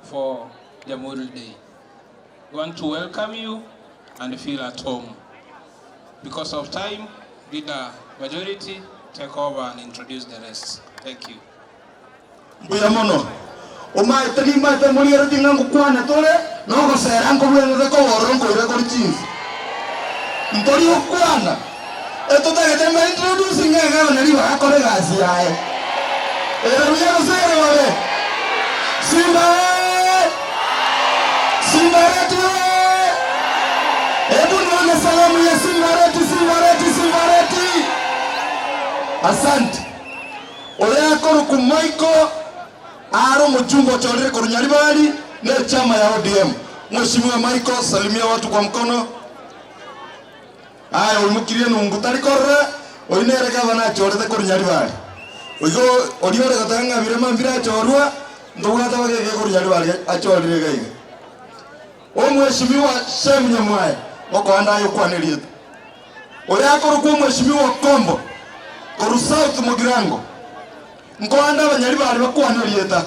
for Jamhuri Day. We want to welcome you and feel at home. Because of time, leader majority take over and introduce the rest. Thank you. Mbuya mono. Omaete nimaete morigeretie ng'a ngokwana tore nogosera nkobwenerete koba ororo nkoira kore chinsa. Ntori gokwana. Etotagete mba introduce ng'a egavana ribaga akore egasi yaye. Ere buya gose ere bobe? Simba oye! Simba Arati oye! Hebu nione salamu ya Simba Arati, Simba Arati, Simba Arati! Asante. Oria akorokwa Michael are omochumba ochorire korwa Nyaribari ne echama ya ODM. Mheshimiwa Michael, salimia watu kwa mkono. Aye oimokirie enungu tari korora, oyio nere gavana achorete korwa Nyaribari. Oigo oria ore goteba ng'a birema mbire achorwa, ntobwate abageke korwa Nyaribari achorire iga iga. Omweshimiwa Shem Nyamwaya, ngokoa ndaye okwane erieta. Oria akorokwa Omweshimiwa Kombo korwa South Mugirango, nkoa nde Abanyaribari bakwane erieta.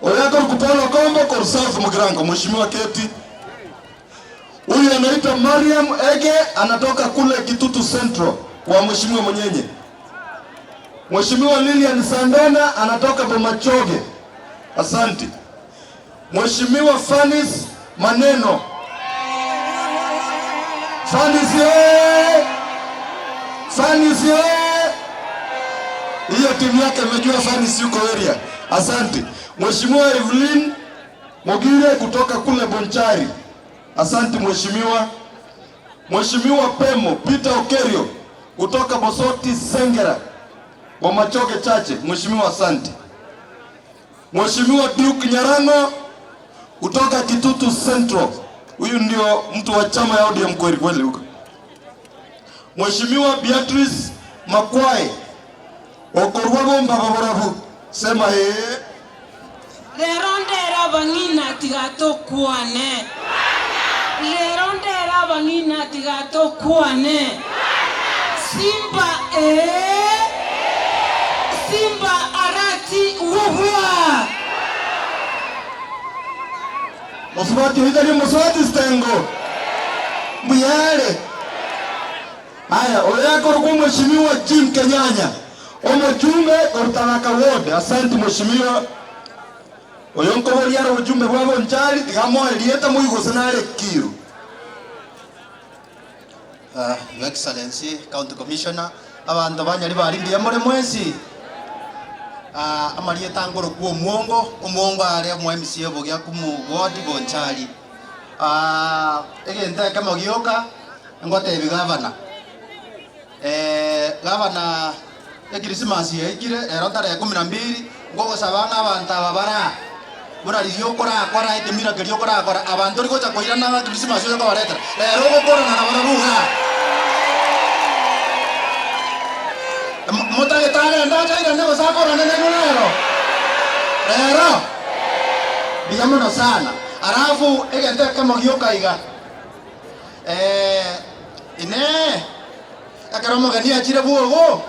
Oria akorokwa Paul Okombo korwa South Mugirango, Mheshimiwa keti. Huyu anaitwa Mariam Ege anatoka kule Kitutu Central kwa Mheshimiwa Munyenye. Mheshimiwa Lilian Sandona anatoka Bomachoge. Asante. Mheshimiwa Fanis Maneno. Fanis oye! Fanis oye! Hiyo timu yake imejua Fanis yuko area. Asante. Mheshimiwa Evelyn Mogire kutoka kule Bonchari. Asante mheshimiwa. Mheshimiwa Pemo Peter Okerio kutoka Bosoti Sengera Bomachoge Chache. Mheshimiwa asante. Mheshimiwa Duke Nyarango kutoka Kitutu Central. Huyu ndio mtu wa chama ya ODM kweli kweli huko. Mheshimiwa Beatrice Makwai okorwa bomba baborabu sema ee. Rero ndere abang'ina tiga tokwane. Rero ndere abang'ina tiga tokwane. Simba ee. Simba arati wuhua. Mosubati oyio tari omosubati Stengo? Mbuya are. Aya, oyo akorokwa Omweshimiwa Jim Kenyanya, omojumbe korwa Tharaka Ward. Asanti Mweshimiwa. Oyo nkoboria are obojumbe bwa Bonchari, tiga amoe erieta moigwe gose nare ekiru. Your Excellency County Commissioner, abanto ba Nyaribari mbuya more mwensi? Amarieta nkorokwa Omwongo, Omwongo are omo MCA obogia kumu ward Bonchari. Egento ekemo gioka ngotebi gavana, gavana ekrisimasi yaikire ero tarehe kumi na mbili, ngogosaba ng'a abanto aba bare aa, buna riria okorakora ekemira keria okorakora, abanto ori gocha koirana ng'a krisimasi oche kobaretera, rero ogokorana nabarabwo igaa. Motagete agende ache airane gose akorane nainwe rero? Rero? Mbuya mono sana. Alafu egento ekemo gioka iga, Inee! Ekero omogeni achire bwogo,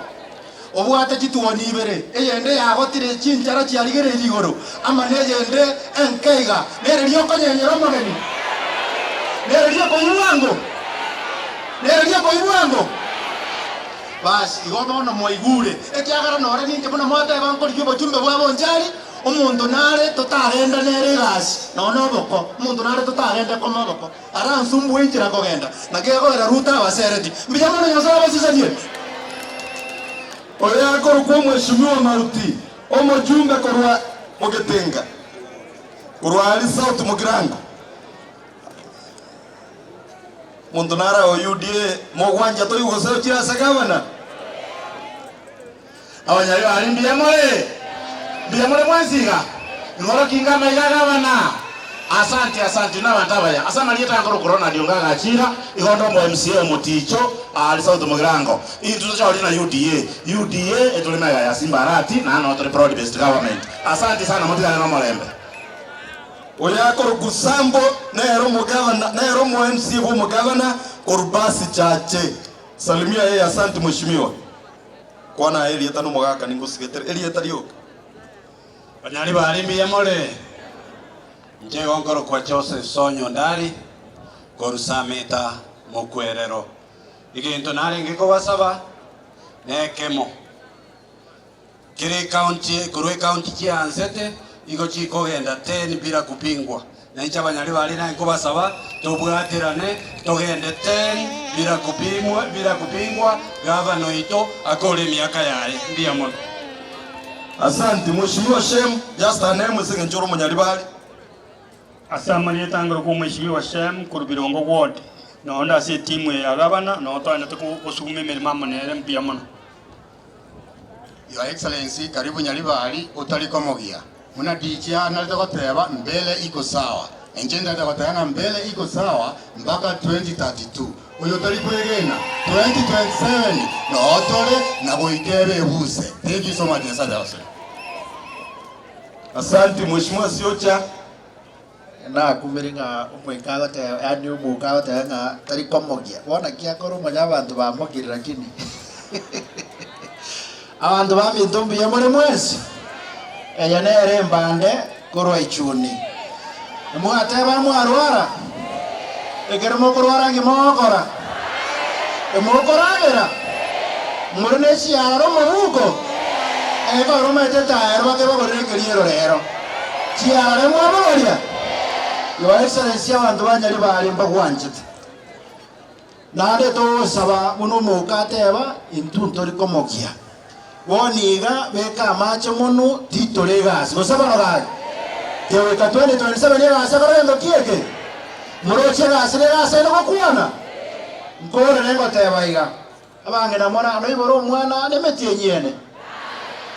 obwate chituoni ibere, eyende yagotire chinchara chiarigereirie igoro, amo neyende enke iga, nereria okonyenyera omogeni? Nereria okoyia bwango? Nereria okoyia bwango? Basi, igo bono mwaigure, ekiagera nore ninche buna mwateba nkorigia obochumbe bwa bonchari, Omonto nare totagenda nere egasi, nonya noboko, omonto nare totagende koma oboko, aransumbue inchera nkogenda, naki egoera Ruto abasereti. Mbuya mono Nyasae abasesenie. Oyo akorokwa Omweshimiwa Mauti, omojumbe korwa Mogetenga, korwa aria South Mugirango. Omonto nare o UDA mogwancha toigwe gose ochire ase gavana? Abanyaribari mbuya more? Mbuya more mwensi iga? Ing'oroki inga amaiga agabana? Asanti asanti nabanto abaya ase amarieta ankoro Ronald Onga agachira igo onde omo MCA omoticho aria South Mugirango intwe tochorire na UDA UDA etore magega ya Simba Arati naende noo tore broad based government asanti sana motigane nomorembe. Oyo akorokwa Sambo nere omogavana nere omo MCA bwa omogavana korwa Basi Chache. Salimia yeye asanti mweshimiwa. Kwana aye erieta nomogaka ningosigete erieta rioka. Banyari bare mbuya more? Inche igo nkorokwa Joseph Sonyo Ndari, korwa Sameta Mokwerero. Egento narenge kobasaba nekemo, kera ecounty korwa ecounty chiansete igo chikogenda ten bila kupingwa. Na inche abanyari baria naye nkobasaba tobwaterane togende ten bila kupimwa bila kupingwa, gavana oito akore emiaka yaye. Mbuya mono. Asanti Mheshimiwa Shem, just a name ase eng'encho ore omonyaribari. Ase amarieta angorokwa Omweshimiwa Shem korwa Birongo Ward, nonde ase etimu eye ya gavana, noo toendete gosuguma emeremo amo nere mbuya mono. Your Excellency karibu Nyaribari otari komogia. Buna Dichia anarete goteba mbele iko sawa. Inche ndete goteba ng'a mbele iko sawa mpaka 2032. Oyo otari kwegena 2027 noo tore na goika ebe ebuse. Thank you so much Nyasaye abasore. Asanti Mheshimiwa Siocha. Nakumire ng'a omoika agoteba yaani omoka agoteba ng'a tari komogia. Bono naki akore omanye abanto bamogire lakini abanto baminto mbuya more mwensi? Eye nere embande korwa ichuni. Mwateba mwarwara? Ekero mokorwara nki mogokora? Emokoragera? More ne chiarara omobuko? Ekero omanyete etaero bakebagorera ekeriero rero. Chiarare mwabogoria? Your Excellency abanto ba Nyaribari mbagwanchete. Naende togosaba buna omouko ateba, intwe ntori komokia. Bono iga beka amache monwe titore egasi. Gose bono gaki? Kegoika 2027 egasi ekore gento ki eke? Moroche egasi na egasi ende gokwana? Nkorere ngoteba iga, abang'ina more noibore omwana nemetienyi ene?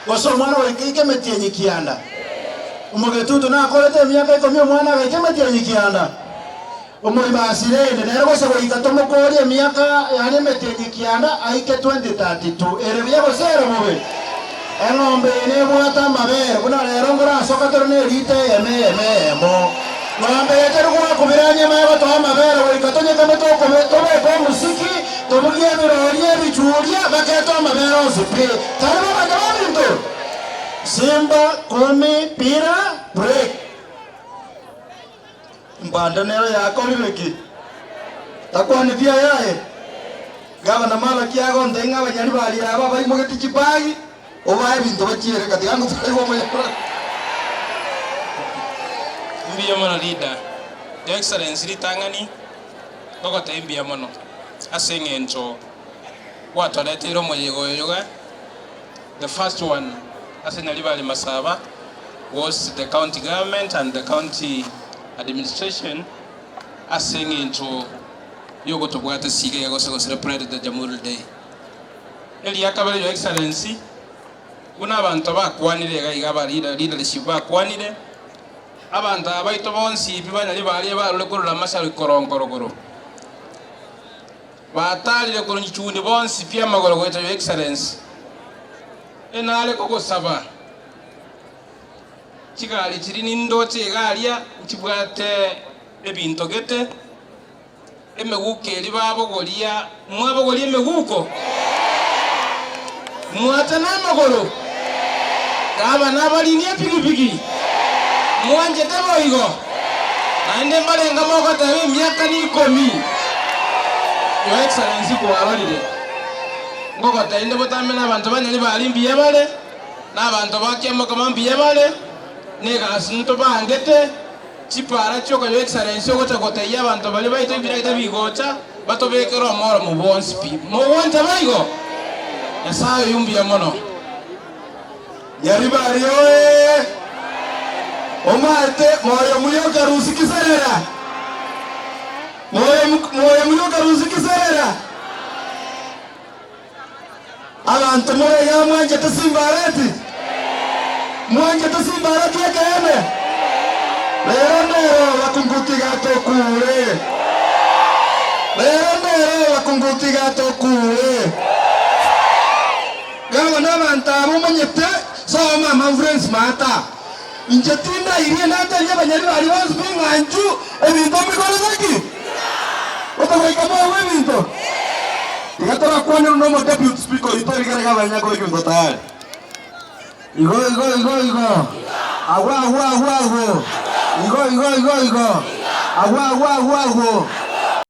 Gose omwana goika ike emetienyi kianda? Omogetutu nakorete emiaka ikomi omwana agaika emetienyi kianda? Omoibasi rende nere gose goika tomokorie emiaka yaani emetienyi kianda aike 2032 ere buya gose ere bobe? Eng'ombe eye nebwate amabere buna rero nkorasoka tore nerita eyemo eyemo eyemo. Ng'ombe eye teri gwakubira nyama egotoa amabere goika tonyekame tokobe tobeke omosiki tobugie ebirori ebichuria baketoe amabere onsi pi. Tari bobe baminto? Simba kumi pira break. Mbande nero yakorire ki? Takwaneti ayaye? Gavana Malaki agontebia ng'a abanyari baria aba baimogetie chibagi, obae ebinto bachiere gati yango taraigwa omonyarwanda. Mbuya mono leader. Your Excellency ritang'ani ngogotebia mbuya mono ase eng'encho gwatoreteire omoyega oyo iga, the first one ase Nyaribari Masaba was the county government and the county administration ase eng'encho yogotobwata esiga iga gose go celebrate the Jamhuri Day. Eria kabere Your Excellency, buna abanto bakwanire iga iga aba leadership bakwanire, abanto aba baito bonsi pi banyari baria barure korwa Mashariki koronkorogoro, batarire korwa nchichundi bonsi pi amagoro goeta Your Excellency, enare kogosaba. Chigari chiria nindoche iga aria nchibwate ebinto gete, emeguko eria babogoria, mwabogoria emeguko? Mwacha namagoro? Gabana abariini epigipigi, mwanchete boigo? Naende mbarenga mogoteba emiaka nikomi? Your Excellency kwarorire, ngogotebia inde botambe nabanto ba Nyaribari mbuya bare. Na abanto ba kiamokama mbuya bare, na egasi ntobangete, chipara chioka Your Excellency ogocha gotebia abanto baria baito ebiragita bigocha, batobekere omoromo bwonsi pi. Mogwancha boigo? Nyasae oyio mbuya mono. Nyaribari oye! Omaete moyo muya okarusia kiserera? Moyo moyo muya okarusia kiserera? Abanto more igaa mwanchete Simbarati? Mwanchete Simbarati ekeene? Rero ndero abakungu tiga tokure. Rero ndero abakungu tiga tokure. Gabana abanto aba omanyete sobo mama Florence Maata. Inche tindairie natebie abanyari baria bonsi b'eng'anchu ebinto mbikorete ki? Otogoika moegwe ebinto. Iga torakwanerwe na omo deputy speaker oyio torigereke abanyene kobeka ebinto tayari. Igo igo igo igo. Agwo agwo agwo agwo. Igo igo igo igo. Agwo agwo agwo agwo.